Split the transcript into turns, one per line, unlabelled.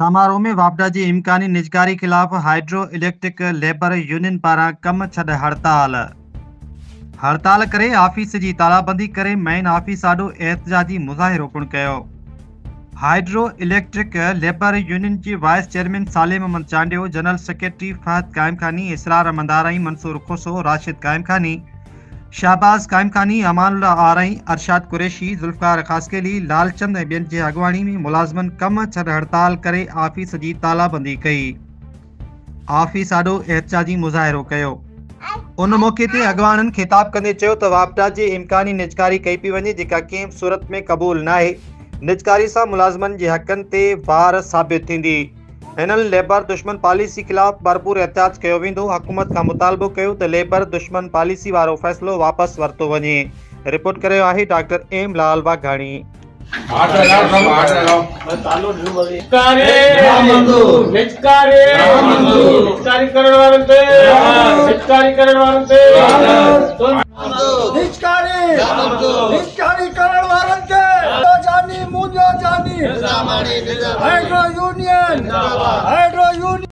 سامارو ۾ واپڊا جي امڪاني نجڪاري خلاف هائيڊرو اليڪٽرڪ ليبر يونين پاران ڪم ڇڏ هڙتال. هڙتال ڪري آفيس جي تالابندي ڪري مين آفيس آڏو احتجاجي مظاهرو پڻ ڪيو. هائيڊرو اليڪٽرڪ ليبر يونين جي vice chairman Saleh Muhammad Chandio, general secretary Fahad Qaimkhani, Israr Ahmed Arain, Mansoor Khoso, Rashid Qaimkhani, Shahbaz Qaimkhani, Aman Ullah Arain, Arshad Qureshi, Zulfiqar Khaskheli, Lal Chand ۽ ٻين جي اڳواڻي ۾ ملازمن ڪم ڇڏ هڙتال ڪري office جي تالابندي ڪئي. آفيس آڏو احتجاجي مظاهرو ڪيو. ان موقعي تي اڳواڻن خطاب ڪندي چيو ته واپڊا جي امڪاني نجڪاري ڪئي پئي وڃي جيڪا ڪنهن به صورت ۾ قبول ناهي، نجڪاري سان ملازمن جي حقن تي وار ثابت ٿيندي. هنن ليبر دشمن پاليسي خلاف ڀرپور احتجاج ڪيو ويندو، حڪومت کان مطالبو ڪيو ته ليبر دشمن پاليسي وارو فيصلو واپس ورتو وڃي. رپورٽ ڪري رهيو آهي ڊاڪٽر ايم لال واگهاڻي.
Hydro union.